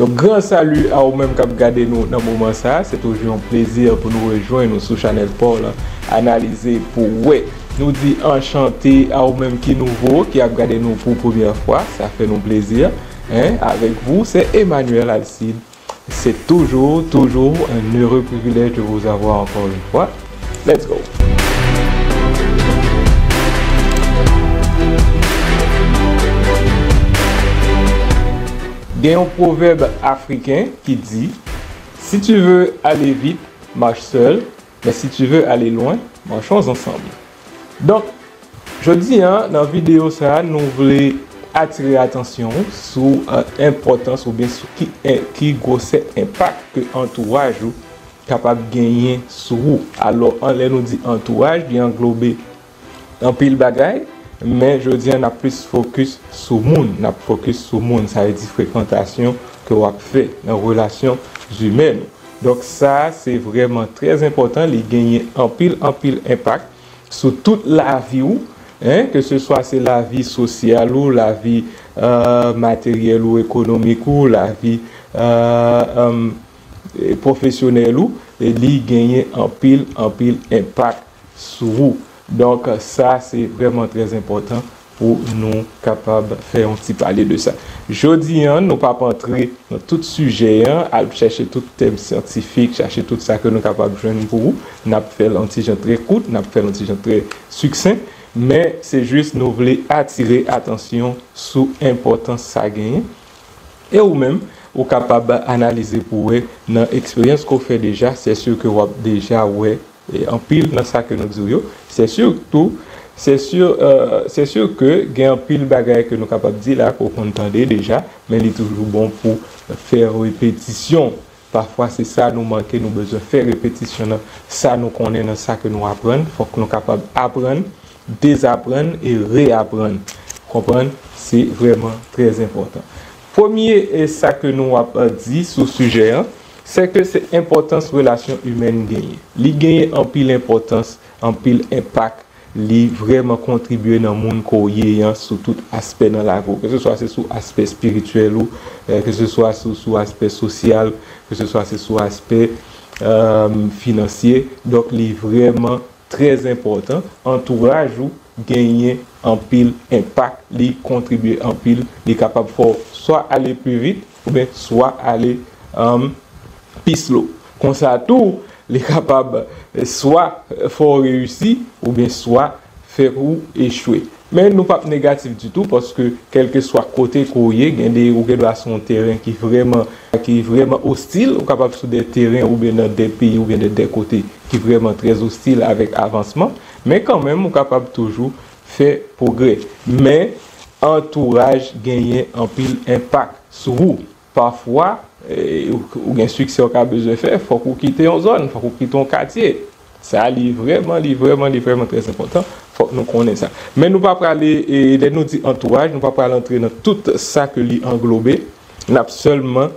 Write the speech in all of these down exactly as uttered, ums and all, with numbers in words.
Donk, gran sali a ou menm k ap gade nou nan moman sa a. Se toujou yon plezi pou nou rejwenn nou sou chanèl pa w la, Analize pou wè. Nou di anchante a ou menm ki nouvo, ki ap gade nou pou premyè fwa. Sa fè nou plezi. Hein? Avec vous, c'est Emmanuel Alcide. C'est toujours, toujours un heureux privilège de vous avoir encore une fois. Let's go! Gen yon pwovèb afriken ki di, si tu veux aller vite, marche seul, mais si tu veux aller loin, marchons ensemble. Donk, jodi a, nan videyo sa a, nou vle atire atansyon w sou, eh, enpòtans oubyen sou ki, eh, ki gwosè enpak ke antouraj ou kapab genyen sou ou. Alò, an, lè nou di antouraj, li anglobe anpil bagay, men jodi a, n ap plis fokis sou moun. N ap fokis sou moun, sa vle di frekantasyon ke w ap fè nan relasyon imèn ou. Donk, sa, se vrèman trè enpòtan, li genyen anpil, anpil enpak sou tout lavi w, hein, ke se swa se lavi sosyal ou, lavi, eh, materyèl ou, ekonomik ou, lavi, eh, em, eh, pwofesyonèl ou, e li genyen anpil, anpil enpak sou ou. Donk, sa, se vrèman trè enpòtan pou nou kapab fè yon ti pale de sa. Jodi a, nou p ap antre nan tout sijè a, al chèche tout tèm syantifik, chèche tout sa ke nou kapab jwenn pou ou. N ap fè l yon ti jan trè kout, n ap fè l yon ti jan trè siksen, men se jis nou vle atire atansyon sou enpòtans sa genyen. E ou menm, ou kapab analize pou wè nan eksperyans ke w fè deja, se si ke w ap deja wè, e, anpil nan sa ke nou di w yo. Se si tou, se si, eh, se si ke gen anpil bagay ke nou kapab di la, ke w konn tande deja, men li toujou bon pou fè repetisyon. Pafwa, se sa nou manke, nou bezwen fè repetisyon nan sa nou konnen, nan sa ke nou aprann. Fòk nou kapab aprann, dezaprann e reyaprann. Konprann? Se vrèman trè enpòtan. Premye, e, sa ke nou ap, eh, di sou sijè a, se ke se enpòtans relasyon imèn genyen. Li genyen anpil enpòtans, anpil enpak, li vrèman kontribye nan moun ke w ye an sou tout aspè nan lavi w. Ke se swa se sou aspè espirityèl ou, eh, ke se swa sou, sou aspè sosyal, ke se swa se sou aspè, eh, finansye. Donk, li vrèman trè enpòtan. Antouraj ou genyen anpil enpak, li kontribye anpil, li kapab fè w swa ale pi vit, oubyen swa ale, em, pi slow. Konsa tou, li kapab, eh, swa fè w reyisi, oubyen swa fè ou echwe. Men nou p ap negatif ditou, paske kèlkeswa kote ke w ye, gen de, ou gen dwa sou yon teren ki vrèman, ki vrèman ostil, ou kapab sou de teren oubyen nan de peyi oubyen de, de kote ki vrèman trè ostil avèk avansman, men kanmenm ou kapab toujou fè pwogrè. Men antouraj genyen anpil enpak sou ou. Pafwa, eh, ou, ou gen siksè ou ka bezwen fè, fòk ou kite yon zòn, fòk ou kite yon katye. Sa, li vrèman, li vrèman, li vrèman trè enpòtan. Fòk nou konnen sa. Men nou pa prale, e, lè nou di antouraj, nou pa prale antre nan tout sa ke li anglobe. N ap sèlman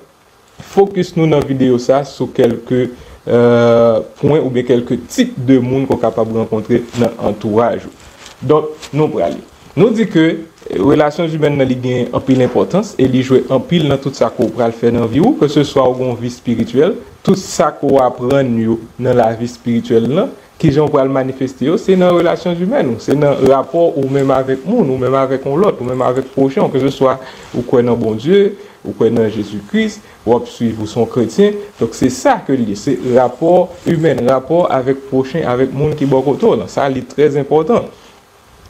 fokis nou nan videyo sa sou kèlke, eh, pwen oubyen kèlke tip de moun ke w kapab rankontre nan antouraj ou. Donk, nou prale. Nou di ke, eh, relasyon imèn nan li gen anpil enpòtans e li jwe anpil nan tout sa ke w pral fè nan vi w, ke se swa ou gen yon vi espirityèl, tout sa ke w aprann yo nan lavi espirityèl lan, kijan w pral manifeste yo, se nan relasyon imèn ou, se nan rapò ou menm avèk moun, ou menm avèk yon lòt, ou menm avèk pwochen w, ke se swa ou kwè nan Bondye, ou kwè nan Jezi Kris, w ap swiv, ou se yon kretyen. Donk, se sa ke l ye, se rapò imèn, rapò avèk pwochen, avèk moun ki bò kote w lan. Sa, li trè enpòtan.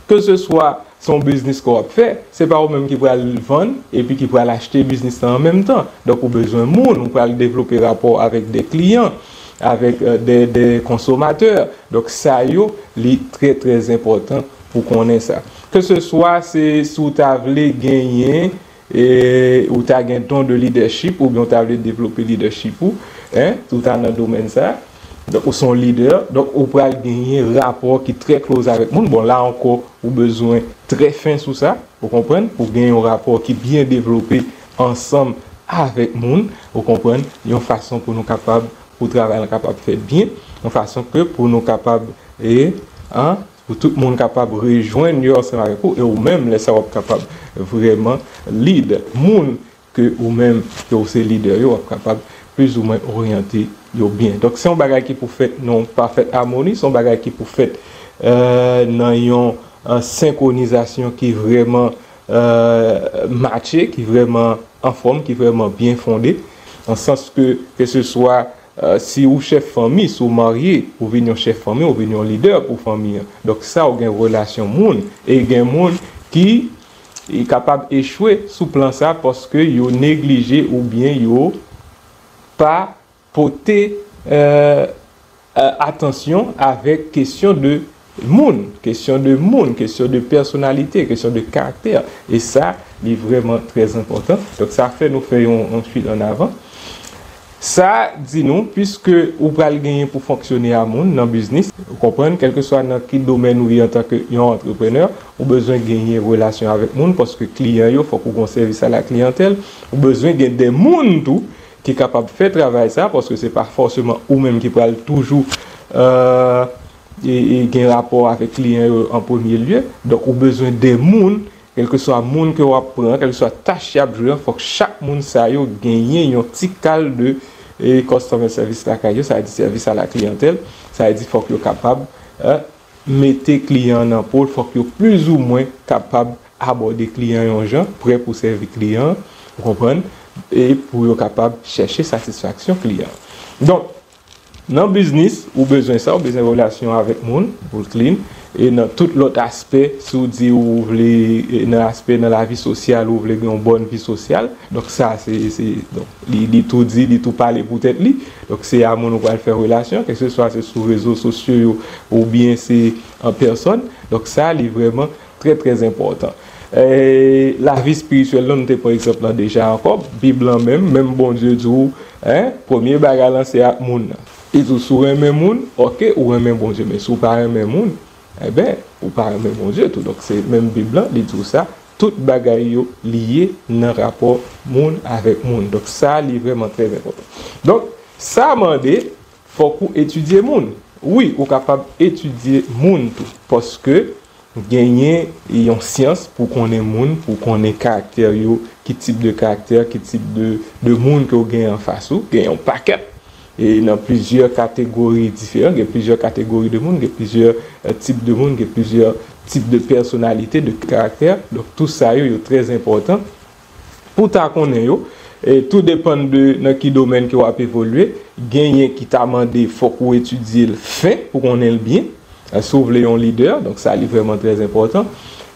Ke se swa se yon biznis ke w ap fè, se pa ou menm ki pral vann epi ki pral achte biznis lan an menm tan. Donk, ou bezwen moun, ou pral devlope rapò avèk de kliyan, avèk, eh, de, de konsomatè. Donk, sa yo, li trè, trè enpòtan pou konnen sa. Ke se swa se si w ta vle genyen, e, ou ta gen don de lidèchip, oubyen ou ta vle devlope lidèchip ou, hein, ou ta nan domèn sa. Donk, ou se yon lidè, donk ou pral genyen rapò ki trè close avèk moun. Bon, la ankò, ou bezwen trè fen sou sa, ou konprann, pou gen yon rapò ki byen devlope ansanm avèk moun, ou konprann, yon fason pou nou kapab, pou travay lan kapab fèt byen, yon fason ke pou nou kapab, e, an, pou tout moun kapab rejwenn yo ansanm avèk ou, e ou menm, lè sa w ap kapab vrèman lead moun. ke ou menm, ke ou se lidè yo, w ap kapab plizoumwen oryante yo byen. Donk, se yon bagay ki pou fèt nan yon pafèt amoni, se yon bagay ki pou fèt euh, nan yon euh, senkronizasyon ki vrèman euh, matche, ki vrèman anfòm, ki vrèman byen fonde, nan sans ke, ke se swa euh, si ou chèf fanmi, si ou marye, ou vin yon chèf fanmi, ou vin yon lidè pou fanmi an. Donk sa, ou gen relasyon moun, e gen moun ki e kapab echwe sou plan sa paske yo neglije oubyen yo pa pote euh, euh, atansyon avèk kesyon de moun, kesyon de moun, kesyon de pèsonalite, kesyon de karaktè. E sa, li vrèman trè enpòtan. Donk sa fè nou fè yon, yon chwit an avan. Sa di nou, piske ou pral genyen pou fonksyone a moun nan biznis, ou konprann, kèlkeswa nan ki domèn ou ye antanke yon antreprenè, ou bezwen genyen relasyon avèk moun, paske kliyan yo, fòk ou gen sèvis a la kliyantèl, ou bezwen gen de moun tou ki kapab fè travay sa, paske se pa fòseman ou menm ki pral toujou euh, e, e gen rapò avèk kliyan yo an premye lye. Donk ou bezwen de moun, kèlkeswa moun ke w ap pran, kèlkeswa tach y ap jwe an, fòk chak moun sa yo genyen yon ti kal de e, customer service lakay yo, sa vle di sèvis a la kliyantèl, sa vle di fòk yo kapab euh, mete kliyan an nan po l, fòk yo plizoumwen kapab abòde kliyan yon jan, prè pou sèvi kliyan, ou konprann, e pou yo kapab chèche satisfaksyon kliyan. Donk, nan biznis, ou bezwen sa, ou bezwen relasyon avèk moun, pou l clean, e nan tout lòt aspè, si w di ou vle, e nan aspè nan lavi sosyal, ou vle gen yon bòn vi sosyal, donk sa, se, se, donk, li, li tou di, li tou pale pou tèt li, donk se a moun ou pral fè relasyon, kèlkeswa se sou rezo sosyo yo, oubyen se an pèsòn, donk sa, li vrèman trè, trè enpòtan. E, lavi espirityèl lan, nou te pran egzanp lan deja ankò. Bib lan menm, menm Bondye di w, en, premye bagay lan se ak moun nan. Li di w, si w renmen moun, oke, ou renmen Bondye. Men si w pa renmen moun, enben, ou pa renmen Bondye tou. Donk, se menm Bib lan, li di w sa. Tout bagay yo liye nan rapò moun avèk moun. Donk, sa, li vrèman trè enpòtan. Donk, sa mande, fòk ou etidye moun. Wi, ou kapab etidye moun tou. Paske, genyen yon syans pou konnen moun, pou konnen karaktè yo, ki tip de karaktè, ki tip de, de moun ke w gen anfas ou, gen yon pakèt. E nan plizyè kategori diferan, gen plizyè kategori de moun, gen plizyè euh, tip de moun, gen plizyè tip de pèsonalite, de karaktè. Donk, tou sa yo, yo trè enpòtan. Pou w ta konnen yo, e tou depann de nan ki domèn ke w ap evolye, genyen ki ta mande fòk ou etidye l fen pou konnen l byen. Si w vle yon lidè, donk sa li vrèman trè enpòtan.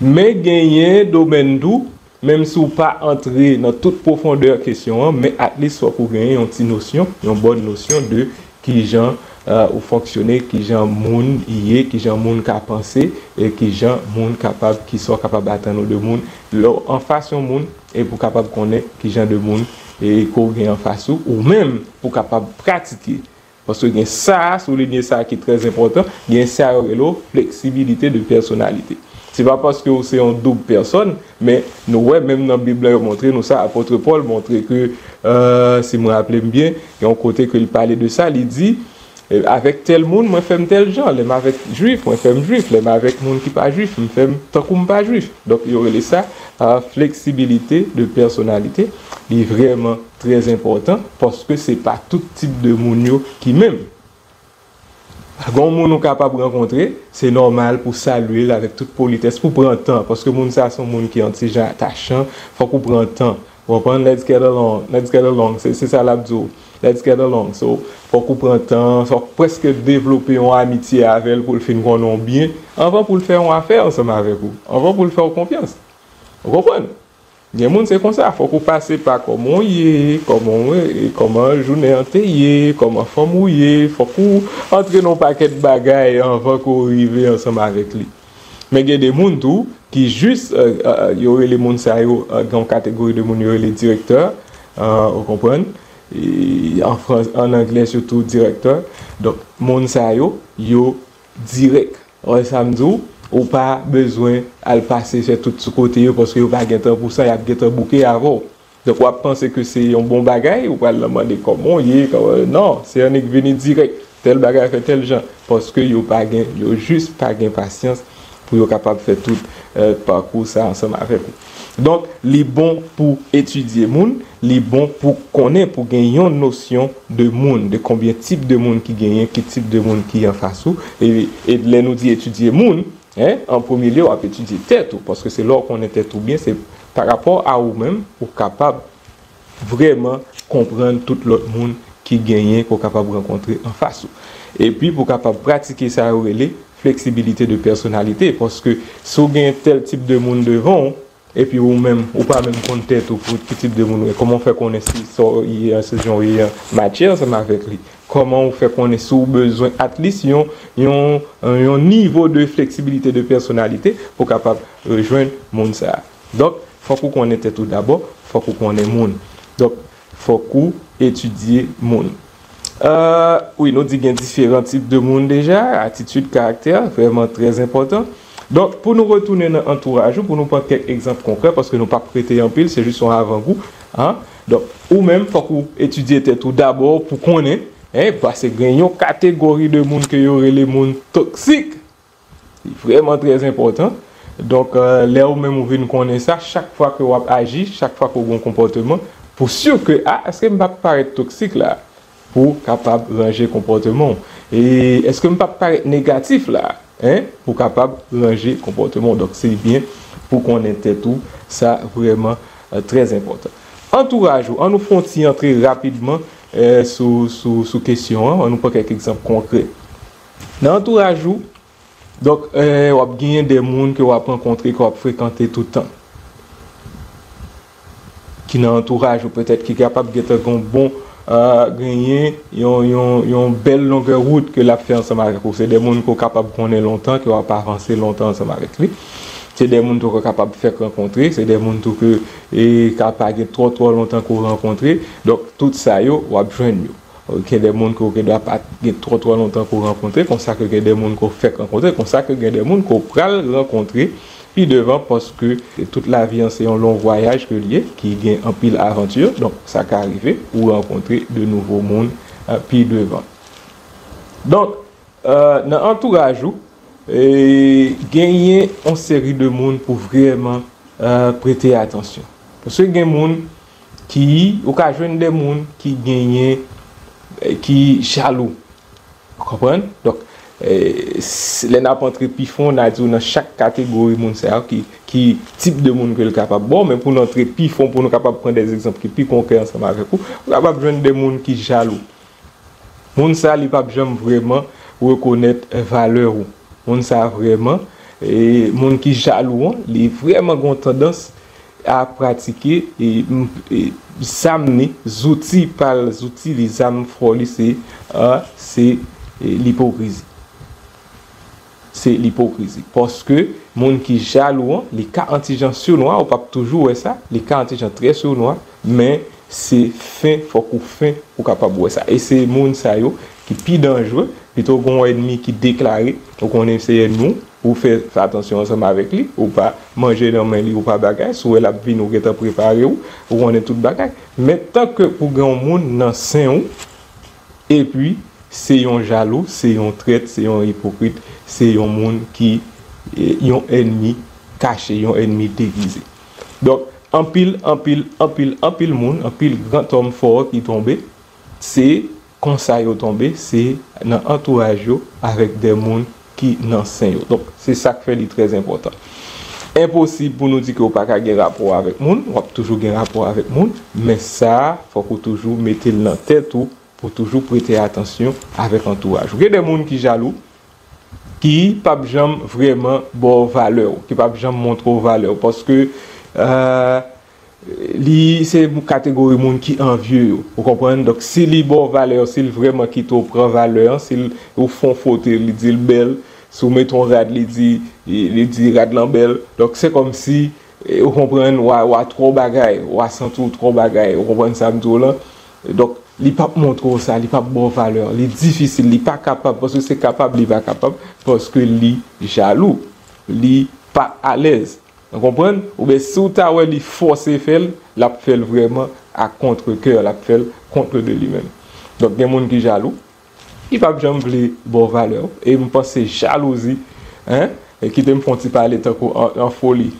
Men genyen domèn tou, menm si w pa antre nan tout pwofondè kesyon an, men at least fòk ou genyen yon ti nosyon, yon bòn nosyon de kijan euh, ou fonksyone, kijan moun ye, kijan moun ka panse, e kijan moun kapab, kisa w kapab atann ou de moun. Lè w anfas yon moun, e pou w kapab konnen kijan de moun e ke w gen anfas ou, ou menm pou w kapab pratike. Paske gen sa, soulinye sa ki trè enpòtan, gen sa yo rele w fleksibilite de pèsonalite. Se pa paske w se yon doub pèsòn, men nou wè menm nan Bib la yo montre nou sa, apot Pòl montre ke, euh, si mwen raple m byen, gen yon kote ke l pale de sa, li di, e, avèk tèl moun, mwen fè m tèl jan, lè m avèk jwif, mwen fè m jwif, lè m avèk moun ki pa jwif, m fè m tankou m pa jwif. Donk yo rele sa euh, fleksibilite de pèsonalite, li vrèman trè enpòtan, paske se pa tout tip de moun yo ki menm. Gon moun ou kapab rankontre, se nòmal pou w salye l avèk tout politès, pou w pran tan, paske moun sa se yon moun ki yon ti jan atachan, fòk ou pran tan. Ou konprann? Let's get along, let's get along, se, se sa l ap di w. Let's get along. So, fòk ou pran tan, fòk prèske devlope yon amitye avè l pou l fin konnen w byen, anvan pou l fè yon afè ansanm avèk ou, anvan pou l fè w konfyans. Ou konprann? Gen moun se konsa, fòk ou pase pa kòman w ye, kòman w, e kòman jounen an te ye, kòman fanm ou ye, fòk ou antre nan yon pakèt bagay anvan ke w rive ansanm avèk li. Men gen de moun tou ki jis, euh, euh, yo rele moun sa yo, euh, gen yon kategori de moun yo rele direktè, euh, ou konprann? E, an frans, an anglè sitou direktè. Donk, moun sa yo, yo dirèk. Ou wè sa m di w? Ou pa bezwen al pase fè tout sou kote yo, paske yo pa gen tan pou sa, y ap gentan bouke avè w. Donk, w ap panse ke se yon bon bagay, ou pral nan mande kòman w ye, kòman, non, se annik vini dirèk. Tèl bagay fè tèl jan, paske yo pa gen, yo jis pa gen pasyans pou yo kapab fè tout, euh, pakou sa ansanm avèk ou. Donk, li bon pou etidye moun, li bon pou konnen, pou gen yon nosyon de moun, de konbyen tip de moun ki genyen, ki tip de moun ki anfas ou. E, e lè nou di etidye moun, en, an premye lye, w ap etidye tèt ou, paske se lè w konnen tèt ou byen, se pa rapò a ou menm, ou kapab vrèman konprann tout lòt moun ki genyen, ke w kapab rankontre anfas ou. Epi, pou w kapab pratike sa yo rele fleksibilite de pèsonalite, paske si w gen tèl tip de moun devan w, epi ou menm, ou pa menm konn tèt ou pou ki tip de moun ou ye, kòman w fè konnen si sa w ye an, si jan w ye an, matche ansanm avèk li? Kòman w fè konnen si w bezwen at least yon, yon, yon nivo de fleksibilite de pèsonalite pou w kapab rejwenn moun sa a? Donk, fòk ou konnen tèt ou dabò, fòk ou konnen moun. Donk, fòk ou etidye moun. Euh, wi, nou di gen diferan tip de moun deja, atitid, karaktè, vrèman trè enpòtan. Donk, pou nou retounen nan antouraj ou, pou nou pran kèk egzanp konkrè, paske nou p ap rete anpil, se jis yon avangou, en. Donk, ou menm, fòk ou etidye tèt ou dabò pou konnen, en, paske gen yon kategori de moun ke yo rele moun toksik. Li vrèman trè enpòtan. Donk, euh, lè ou menm ou vin konnen sa, chak fwa ke w ap aji, chak fwa ke w gen yon konpòteman, pou si ke, a, èske m p ap parèt toksik la? Pou w kapab ranje konpòteman w. E èske m p ap parèt negatif la? En? Pou w kapab ranje konpòteman w. Donk, se byen pou konnen tèt ou, sa vrèman, euh, trè enpòtan. Antouraj ou, an nou fè yon ti antre rapidman, euh, sou, sou, sou kesyon an, an nou pran kèk egzanp konkrè. Nan antouraj ou, donk, eh, w ap genyen de moun ke w ap rankontre, ke w ap frekante tout tan. Ki nan antouraj ou, petèt ki kapab gentan gen yon bon, eh, genyen yon, yon, yon bèl longè wout ke l ap fè ansanm avèk ou. Se de moun ke w kapab konnen lontan, ke w ap avanse lontan ansanm avèk li. Se de moun tou ke w kapab fèk rankontre, se de moun tou ke, eh, ka pa gen twò, twò lontan ke w rankontre. Donk, tout sa yo, w ap jwenn yo. Gen de moun ke w gen dwa pa gen twò, twò lontan ke w rankontre, konsa ke gen de moun ke w fèk rankontre, konsa ke gen de moun ke w pral rankontre pi devan, paske tout lavi an se yon long vwayaj ke l ye, ki gen anpil avanti. Donk, sa ka rive, ou rankontre de nouvo moun, eh, pi devan. Donk, eh, nan antouraj ou, eh, genyen yon seri de moun pou vrèman, eh, prete atansyon. Paske gen moun ki, ou ka jwenn de moun ki genyen, eh, ki jalou. Ou konprann? Donk, eh, s-, lè n ap antre pi fon, n a di w nan chak kategori moun sa yo, ki, ki tip de moun ke l kapab ba w, men pou n antre pi fon, pou nou kapab pran de egzanp ki pi konkrè ansanm avèk ou, ou kapab jwenn de moun ki jalou. Moun sa, li p ap janm vrèman rekonèt valè ou. Moun sa vrèman, e, moun ki jalou an, li vrèman gen yon tandans a pratike, e, m-, e, zam li, zouti pa l, zouti li, zam fò li, se, a, se, e, lipokrizi. Se lipokrizi. Paske moun ki jalou an, li ka yon ti jan sounwa, ou p ap toujou wè sa, li ka yon ti jan trè sounwa, men se fen, fòk ou fen pou w kapab wè sa. E se moun sa yo ki pi danjre, pito gen yon ènmi ki deklare, ou konnen se ènmi w, ou fè, fè atansyon ansanm avèk li, ou pa manje nan men li, ou pa bagay, si w wè l ap vini, ou gentan prepare w, ou konnen tout bagay. Men tanke pou gen yon moun nan sen w, epi se yon jalou, se yon trèt, se yon ipokrit, se yon moun ki, e, yon ènmi kache, yon ènmi degize. Donk, anpil, anpil, anpil, anpil moun, anpil grantòm fò ki tonbe, se konsa yo tonbe, se nan antouraj yo avèk de moun ki nan sen yo. Donk, se sa k fè li trè enpòtan. Enposib pou nou di ke w pa ka gen rapò avèk moun, w ap toujou gen rapò avèk moun, men sa, fòk ou toujou mete l nan tèt ou pou toujou prete atansyon avèk antouraj ou. Gen de moun ki jalou, ki p ap janm vrèman ba w valè w, ki p ap janm montre w valè w, paske, eh, li se kategori moun ki anvye yo, ou konprann? Donk, si li ba w valè w, si l vrèman kite w pran valè an, si l, ou fè yon foto, li di l bèl, si w mete yon rad, li di, li, li di rad lan bèl. Donk, se kòmsi, e, ou konprann, w a, w a twò bagay, w a santi w twò bagay, ou konprann sa m di w lan? Donk, li p ap montre w sa, li p ap ba w valè, li difisil, li pa kapab, paske se kapab, li pa kapab, paske li jalou, li pa alèz. Ou konprann? Oubyen si w ta wè li fòse fè l, l ap fè l vrèman a contre-cœur, l ap fè l contre de lui-même. Donk, gen moun ki jalou, li p ap janm vle ba w valè w. E m panse jalouzi, en, E kite m fè yon ti pale tankou an, an foli.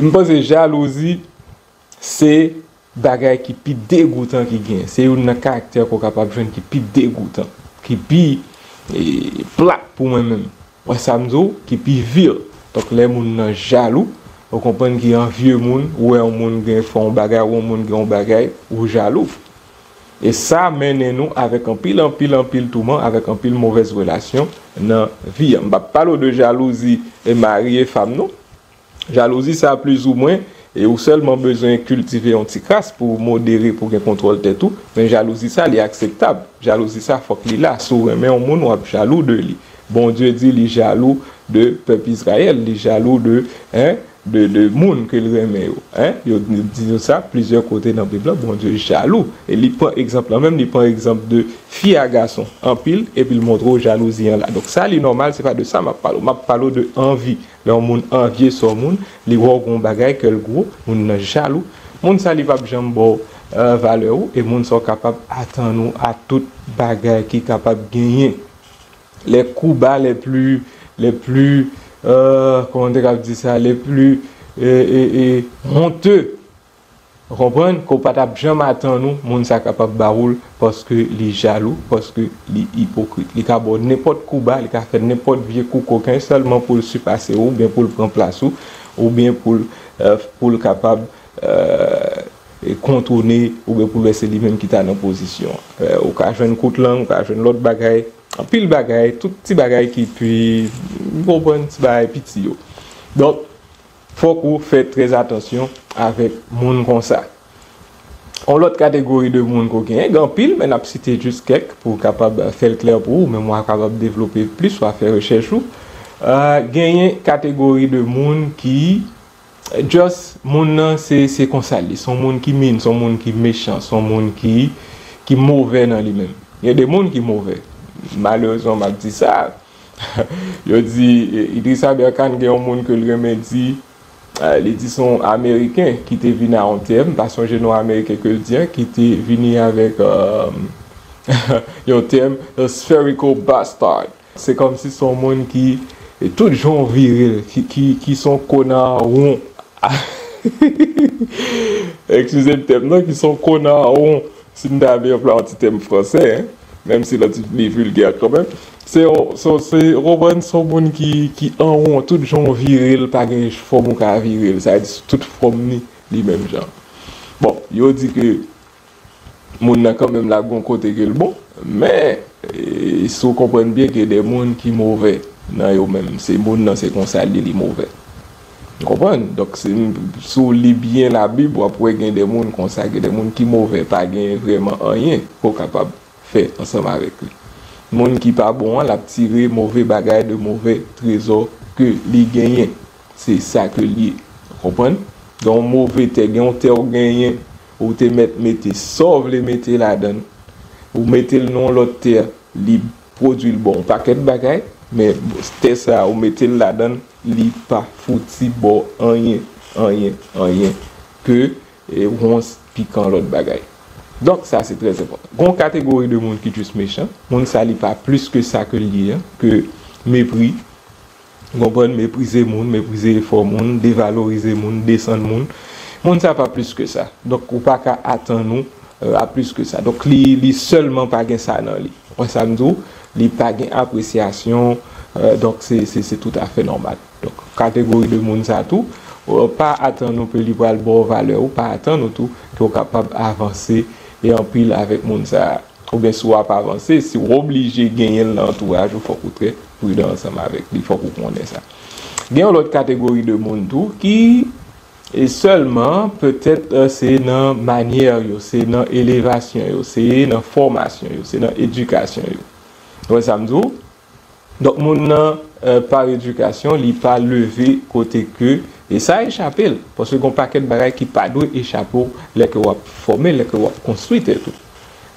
M panse jalouzi se bagay ki pi degoutan ki gen. Se youn nan karaktè ke w kapab jwenn ki pi degoutan, ki pi, e, plat pou mwen menm. Wè sa m di w, ki pi vil. Donk, lè moun nan jalou, ou konprann ki anvye moun, ou wè yon moun gen fè yon bagay, ou yon moun gen yon bagay, ou jalou. E sa mennen nou avèk anpil, anpil, anpil touman, avèk anpil movèz relasyon nan vi a. M p ap pale w de jalouzi e mari e fanm, non. Jalouzi sa, plizoumwen, e ou sèlman bezwen kiltive yon ti kras pou w modere, pou w gen kontwòl tèt ou. Men jalouzi sa, li akseptab. Jalouzi sa, fòk li la. Si w renmen yon moun, w ap jalou de li. Bondye di li jalou de pèp Izrayèl, li jalou de, en, de, de moun ke l renmen yo. En, yo di nou sa plizyè kote nan Bib la, Bondye jalou. E li pran egzanp lan menm, li pran egzanp de fi a gason anpil, epi l montre w jalouzi an la. Donk sa, li nòmal, se pa de sa m ap pale w. M ap pale w de anvi. Lè yon moun anvye sa yon moun, li wè w gen yon bagay, kè l gwo, moun nan jalou. Moun sa, li p ap janm ba w, eh, valè ou, e moun sa, w kapab atann ou a tout bagay ki kapab genyen. Les coups bas les plus, les plus, euh, comment on dit ça, les plus, euh, euh, euh, honteux. Ou konprann? Ke w pa t ap janm atann ou, moun sa kapab ba ou l paske li jalou, paske li ipokrit. Li ka ba w nenpòt kou ba, li ka fè nenpòt vye kou koken sèlman pou l sipase w, oubyen pou l pran plas ou, oubyen pou l, euh, pou l kapab, euh, kontounen, oubyen pou l wè se li menm ki ta nan pozisyon an. Euh, ou ka jwenn kout lang, ou ka jwenn lòt bagay, anpil bagay, tout ti bagay ki pi, ou konprann, ti bagay piti yo. Donk, fòk ou fè trè atansyon avèk moun konsa. Yon lòt kategori de moun ke w genyen, gen anpil, men n ap site jis kèk pou w kapab fè l klè pou ou, men w a kapab devlope plis, w a fè rechèch ou. Euh, genyen kategori de moun ki, just, moun nan, se, se konsa l ye. Se yon moun ki min, se yon moun ki mechan, se yon moun ki, ki move nan li menm. Gen de moun ki move. Malerezman, m ap di sa, yo di, eh, Idrissa Berkane gen yon moun ke l renmen di, eh, li di se yon Ameriken ki te vin a yon tèm, m pa sonje non Ameriken ke l di an, ki te vini avèk, eh, yon tèm, a spherical bastard. Se kòmsi se yon moun ki, eh, tout jan w vire l, ki, ki, ki se yon kona won. Eskize m tèm nan, ki se yon kona won. Si m ta vle anplwaye yon ti tèm fransè, en, menm si l ti, li vilgè kanmenm, se yon, se, se, ou konprann, se yon moun ki, ki an won, tout jan w vire l, pa gen fòm ou ka vire l. Sa vle di, sou tout fòm li, li menm jan. Bon, yo di ke moun nan kanmenm la gon kote ke l bon, men, e, si w konprann byen, gen de moun ki move nan yo menm. Se moun nan, se konsa li, li move. Ou konprann? Donk, si, si w li byen Labib, w ap wè gen de moun konsa, gen de moun ki move, pa gen vrèman anyen ke w kapab fè ansanm avèk li. Moun ki pa bon an, l ap tire move bagay de move trezò ke li genyen. Se sa ke l ye. Ou konprann? Gen yon move tè, gen yon tè w genyen, ou te mèt mete sa w vle mete ladan l. Ou mete l nan yon lòt tè, li pwodui l ba w yon pakèt bagay, men tè sa a, ou mete l ladan l, li pa fouti ba w anyen, anyen, anyen ke, e, wons, pikan, lòt bagay. Donk, sa se trè enpòtan. Gon kategori de moun ki jis mechan. Moun sa, li pa plis ke sa ke l ye an, ke mepri. Ou konprann? Meprize moun, meprize efò moun, devalorize moun, desann moun. Moun sa pa plis ke sa. Donk, ou pa ka atann ou, euh, a plis ke sa. Donk, li, li sèlman pa gen sa nan li. Ou konprann sa m di w? Li pa gen apresyasyon, euh, donk se, se, se toutafè nòmal. Donk, kategori de moun sa tou, euh, pa atann ou ke li pral ba w valè ou, pa atann ou tou ke w kapab avanse e anpil avèk moun sa a. Oubyen si w ap avanse, si w oblije genyen l nan antouraj ou, fòk ou trè pridan ansanm avèk li, fòk ou konnen sa. Gen yon lòt kategori de moun tou ki, e sèlman, petèt, euh, se nan manyè yo, se nan elevasyon yo, se nan fòmasyon yo, se nan edikasyon yo. Ou wè sa m di w? Donk, moun nan, euh, pa edikasyon, li pa leve kote ke, e sa echape l, paske gon pakèt bagay ki pa dwe echape w lè ke w ap fòme, lè ke w ap konstwi tèt ou.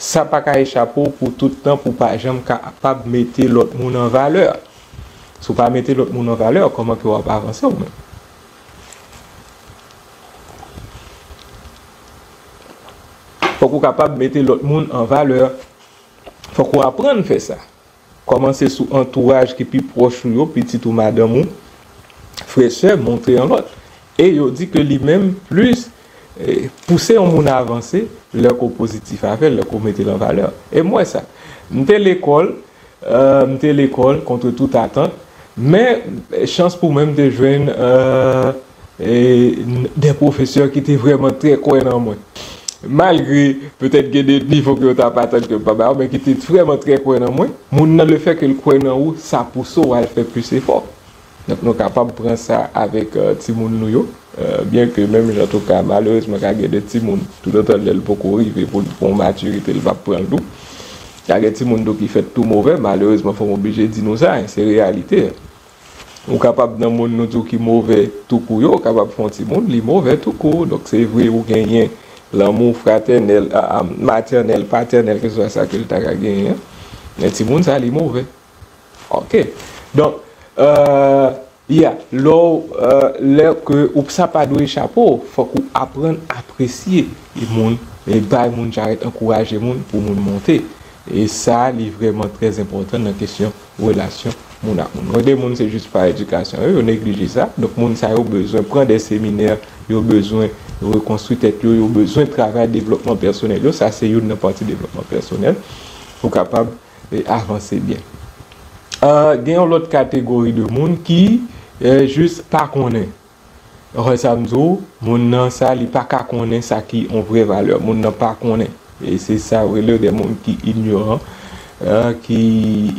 Sa pa ka echape w pou tout tan, pou w pa janm kapab mete lòt moun an valè. Si w pa mete lòt moun an valè, kòman ke w ap avanse ou menm? Fòk ou kapab mete lòt moun an valè. Fòk ou aprann fè sa. Kòmanse sou antouraj ki pi pwòch ou yo, pitit ou, madanm ou, frè, sè, montre yon lòt. E yo di ke li menm plis eh, pouse yon moun avanse lè ke w pozitif avè l, lè ke w mete l an valè. E m wè sa. M te lekòl, euh, m te lekòl contre toute attente, men eh, chans pou mwen, m te jwenn euh, eh, de pwofesè ki te vrèman trè kwè nan mwen. Malgre petèt gen de nivo ke yo ta pa atann ke m pa ba yo, men ki te vrèman trè kwè nan mwen. Moun nan, lefètke l kwè nan ou, sa pouse w al fè plis efò. Donk, nou kapab pran sa avèk euh, timoun nou yo. Euh, byen ke menm jan tou ka, malerezman, ka gen de timoun, toutotan lè l poko rive pou l pran matirite, l p ap pran l tou. Ka gen timoun tou ki fèt tou movè, malerezman, fò m oblije di nou sa, se reyalite. Ou kapab nan moun nou tou ki movè toukou yo, ou kapab fè yon timoun, li movè toukou. Donk, se vre, ou genyen lanmou fratènèl, a, a, matènèl, patènèl, keseswa sa ke l ta ka genyen. Men timoun sa, li movè. Ok. Donk, euh, yeah, lè w, euh, lè ke ou, sa pa dwe chape w, fòk ou aprann apresye moun, e bay moun jarèt, ankouraje moun pou moun monte. E sa, li vrèman trè enpòtan nan kesyon relasyon moun ak moun. Gen de moun, se jis pa edikasyon yo, yo neglije sa. Donk, moun sa yo bezwen pran de seminè, yo bezwen rekonstwi tèt yo, yo bezwen travay devlopman pèsonèl yo. Sa, se youn nan pati devlopman pèsonèl pou kapab e avanse byen. Euh, gen yon lòt kategori de moun ki eh, jis pa konnen. Ou wè sa m di w, moun nan sa, li pa ka konnen sa ki yon vrè valè. Moun nan pa konnen. E se sa yo rele de moun ki inyoran, euh, ki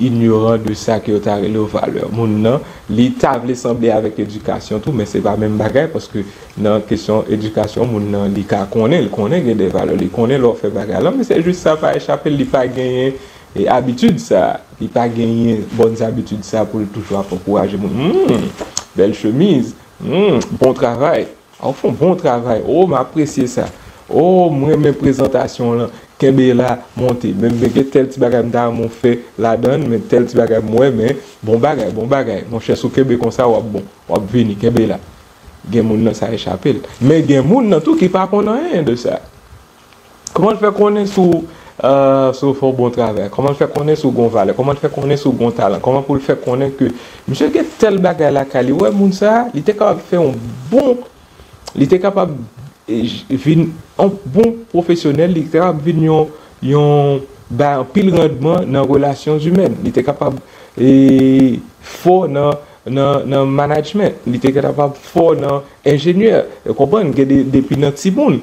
inyoran de sa ke yo ta rele valè. Moun nan, li ta vle sanble avèk edikasyon tou, men se pa menm bagay, paske nan kesyon edikasyon, moun nan, li ka konnen, li konnen gen de valè, li konnen lè w fè bagay la, men se jis sa pa echape l, li pa genyen e abitid sa, li pa genyen bòn zabitid sa pou l toujou ap ankouraje moun. Hmm, bèl chemiz. Hmm, bon travay. Ou fè yon bon travay. Oh, m apresye sa. Oh, m renmen prezantasyon w lan. Kenbe la, monte. Men, men gen tèl ti bagay m ta renmen w fè ladan l, men tèl ti bagay m wè, men bon bagay, bon bagay. Monchè, si w kenbe konsa, w ap bon. W ap vini, kenbe la. Gen moun nan sa echape l. Men gen moun nan tou ki pa konn anyen de sa. Kòman l fè konnen si w, euh, si w fè yon bon travay? Kòman l fè konnen si w gen yon valè? Kòman l fè konnen si w gen yon talan? Kòman pou l fè konnen ke misye gen tèl bagay lakay li? Ou wè moun sa, li te kapab fè yon bon, li te kapab eh, j- vin yon bon pwofesyonèl, li te kapab vin yon, yon bay anpil randman nan relasyon imèn. Li te kapab eh, fò nan, nan, nan management. Li te kapab fò nan enjenyè. Ou konprann? Gen de, depi nan timoun.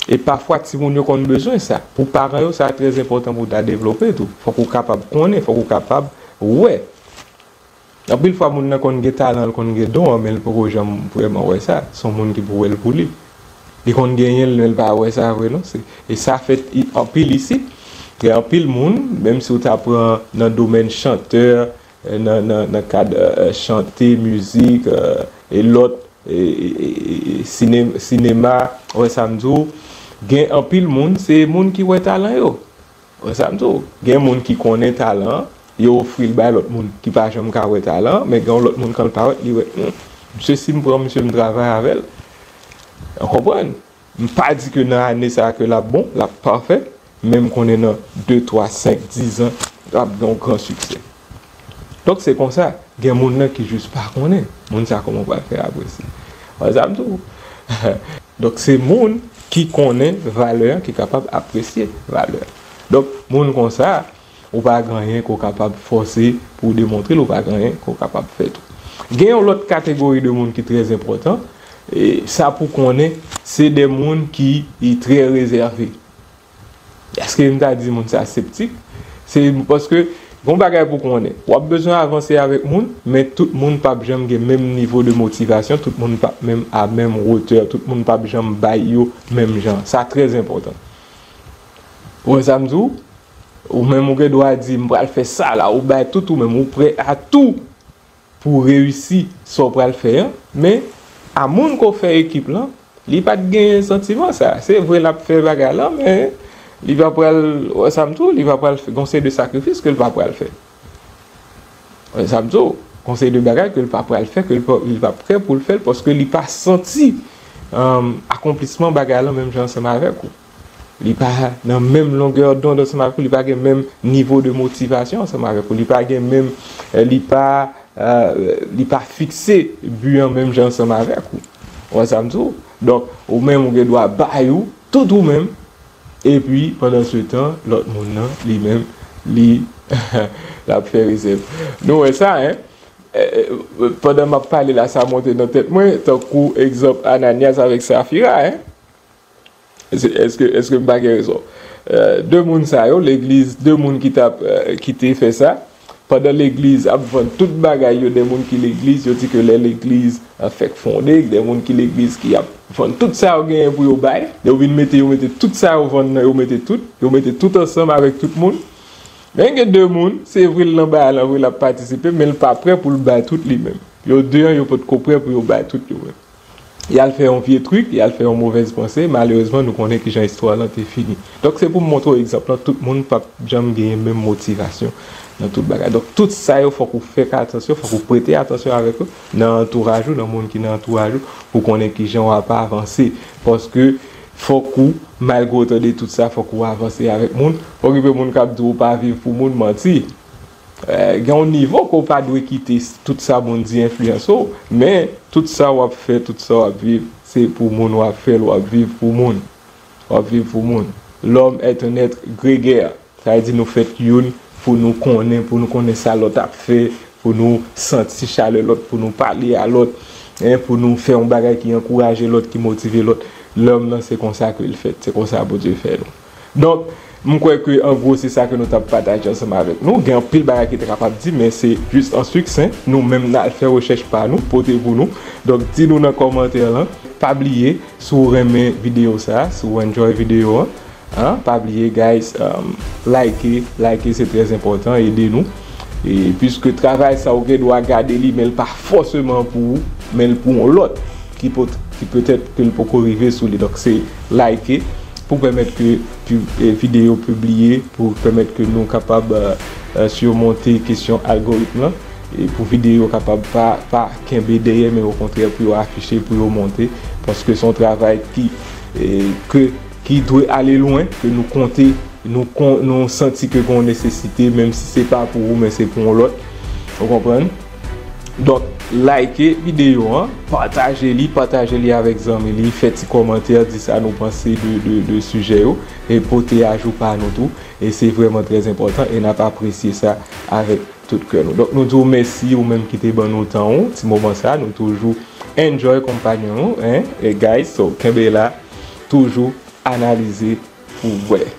E pafwa, timoun yo konn bezwen sa. Pou paran yo, sa trè enpòtan pou ta devlope tou. Fòk ou kapab konnen, fòk ou kapab wè. Anpil fwa, moun nan konn gen talan, l konn gen don an, men l poko janm vrèman wè sa. Se yon moun ki pou wè l pou li. Li konn genyen l, men l pa wè sa vre, non. Se, e sa fèt i- anpil isit. Gen anpil moun, menm si w ta pran nan domèn chantè, nan, nan, nan kad eh, chante, mizik, eh, e lòt, e, e, e, e, sine- sinema, ou wè sa m di w, gen anpil moun, se moun ki wè talan yo. Ou wè sa m di w, gen moun ki konnen talan, yo ofri l bay lòt moun ki pa janm ka wè talan, men gen yon lòt moun, kan l parèt, li wè, hmm, misye, si m pran misye, m travay avè l. Ou konprann? M pa di ke nan ane sa a ke l ap bon, l ap pafè, men m konnen nan de, twa, senk, diz an, l ap gen yon gran siksè. Donk, se konsa, gen moun nan ki jis pa konnen. Moun sa, kòman w pral fè apresye? Wè sa m di w. Donk, se moun ki konnen valè an, ki kapab apresye valè an. Donk, moun konsa, ou pa gen anyen ke w kapab fòse pou w demontre l, ou pa gen anyen ke w kapab fè tou. Gen yon lòt kategori de moun ki trè enpòtan, e sa pou konnen, se de moun ki trè rezève. Èske m ta di moun sa septik? Se paske gen yon bagay pou konnen. W ap bezwen avanse avèk moun, men tout moun p ap janm gen menm nivo de motivasyon, tout moun p ap menm a menm wotè, tout moun p ap janm bay yo menm jan. Sa trè enpòtan. Ou wè sa m di w? Ou menm ou gen dwa di, "M pral fè sa la," ou bay tout ou menm, ou prè a tou pou reyisi sa w pral fè an, men a moun ke w fè ekip lan, li pa t genyen santiman sa. Se vre, l ap fè bagay lan, men li pa pral, wè sa m di w, li pa pral fè, gon seri de sakrifis ke l pa pral fè. Wè sa m di w, gon seri de bagay ke l pa pral fè, ke l pa, li pa prè pou l fè l, paske li pa santi um, akonplisman bagay lan menm jan ansanm avèk ou. Li pa nan menm longè dond ansanm avèk ou, li pa gen menm nivo de motivasyon ansanm avèk ou, li pa gen menm, eh, li pa, eh, li pa fikse bi an menm jan ansanm avèk ou. Ou wè sa m di w? Donk, ou menm ou gen dwa bay ou, tout ou menm, epi pandan se tan, lòt moun nan, li menm, li, l ap fè rezèv. Nou wè sa, en? Eh, eh, pandan m ap pale la, sa monte nan tèt mwen, tankou egzanp Ananyas avèk Safira, en? Èske, èske, èske m pa gen rezon? Eh, de moun sa yo, legliz, de moun ki t ap, eh, ki te fè sa, pandan legliz ap vann tout bagay yo, de moun ki legliz, yo di ke lè legliz, eh, fèk fonde, de moun ki legliz ki ap vann tout sa yo genyen pou yo bay, yo vin mete, yo mete tout sa yo vann nan, yo mete tout, yo mete tout ansanm avèk tout moun. Men gen de moun, se vre l nan bagay lan, vre l ap patisipe, men l pa prè pou l bay tout li menm. Yo de an, yo potko prè pou yo bay tout yo menm. Y al fè yon vye trik, y al fè yon movèz panse, malerezman, nou konnen kijan istwa lan te fini. Donk, se pou m montre w egzanp lan, tout moun p ap janm genyen menm motivasyon nan tout bagay. Donk, tout sa yo, fòk ou fè atansyon, fòk ou prete atansyon avèk yo, nan antouraj ou, nan moun ki nan antouraj ou, pou konnen kijan w ap avanse. Paske, fòk ou, malgre w tande tout sa, fòk ou avanse avèk moun. Okipe moun k ap di w pa viv pou moun, manti. Eh, gen yon nivo ke w pa dwe kite s-, tout sa moun di enfliyanse w, men tout sa w ap fè, tout sa w ap viv, se pou moun w ap fè l, w ap viv pou moun. W ap viv pou moun. L'homme est un être grégaire. Sa vle di nou fèt youn pou nou konnen, pou nou konnen sa lòt ap fè, pou nou santi chalè lòt, pou nou pale a lòt, en, pou nou fè yon bagay ki ankouraje lòt, ki motive lòt. Lòm nan, se konsa ke l fèt, se konsa Bondye fè nou. Donk, m kwè ke an gwo se sa ke nou t ap pataje ansanm avèk nou. Gen anpil bagay ki te kapab di, men se jis an siksen, nou menm n al fè rechèch pa nou, pote pou nou. Donk, di nou nan kòmantè lan, pa bliye, si w renmen videyo sa, si w enjoy videyo an, en, pa bliye, guys, um, like, like, se trè enpòtan, ede nou. E piske travay sa ou gen dwa gade li, men l pa fòseman pou ou, men l pou yon lòt ki pot-, ki petèt ke l poko rive sou li. Donk, se like pou pèmèt ke pi-, eh, videyo pibliye, pou pèmèt ke nou kapab, eh, eh, simonte kesyon algoritm lan, e pou videyo kapab pa, pa kenbe dèyè, men okontrè pou yo afiche, pou yo monte, paske se yon travay ki, eh, ke, ki dwe ale lwen, ke nou konte, nou kon-, nou santi ke gen yon nesesite, menm si se pa pou ou, men se pou yon lòt. Ou konprann? Donk, like videyo an, pataje li, pataje li avèk zanmi li, fè ti kòmantè, di sa nou panse de, de, de sijè yo, e pote ajou pa nou tou. E se vrèman trè enpòtan, e n ap apresye sa avèk tout kè nou. Donk, nou di w mèsi, ou menm ki te ban nou tan ou, ti moman sa, nou toujou enjoy konpanyon nou, en, e guys, so, kenbe la, toujou analize pou w wè.